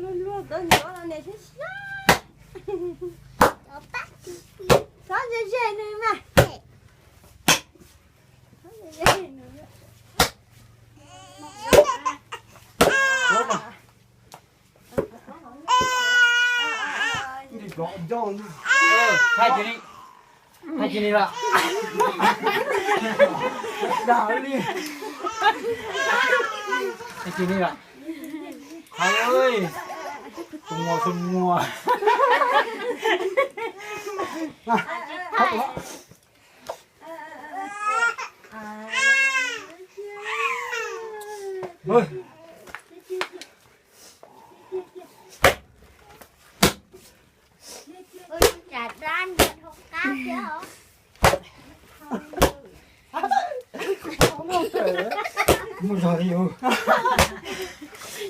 Lua-lua, dau nyoh la nè, sha-sha. Sa jé-jé nè ma. Sa jé-jé nè ma. ເອີ ໃສ່ຈີ່ນີ້ ໃສ່ຈີ່ນີ້ລະ ດາວນີ້ ໃສ່ຈີ່ນີ້ລະ ເອີຍ ສົມງົວ ສົມງົວ ມາ ເອົາ ເຮີ້ຍ Ôi, chả đoán được không? Cá chứ hả? ມຶງເຈົ້າຢູ່.